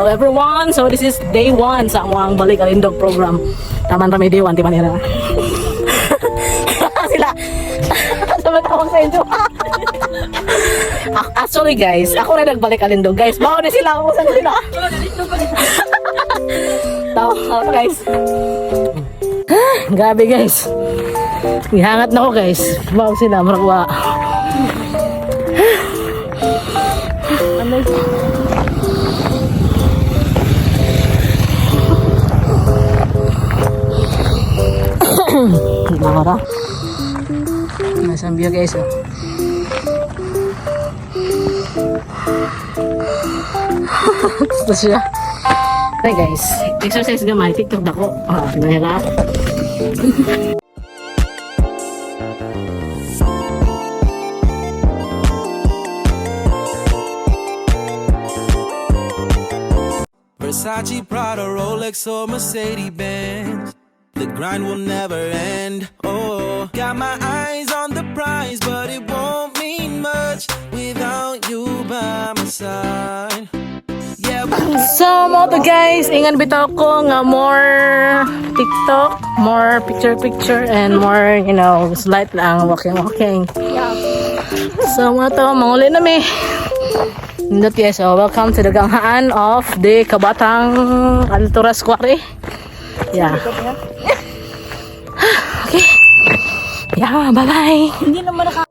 Everyone. So this is day 1 sa among Balik Alindog program. Taman pa may day 1, di ba nila? Sila. Sabay tawag sa inyo. Actually guys, ako na nagbalik Alindog guys. Bawo na sila ako saan sila. Tawa guys. Grabe guys. Gihangat na ko guys. Bawo sila murag wa. Nakara. Nasa view guys oh. Gusto siya. Hey guys, exercise gamay, TikTok dako. Ah, nahira. Versace, Prada, Rolex, or Mercedes Benz. The grind will never end. Oh, got my eyes on the prize, but it won't mean much without you by my side. Yeah. So, mo to guys, ingan bitaw ko nga more TikTok, more picture-picture, and more, slight lang, walking-walking. So, mga to, manguli na mi. Nindot guys, so welcome to the ganghaan of the Kabatang Alturas Quarry. Yeah. Okay. Yeah, bye-bye. Hindi naman naka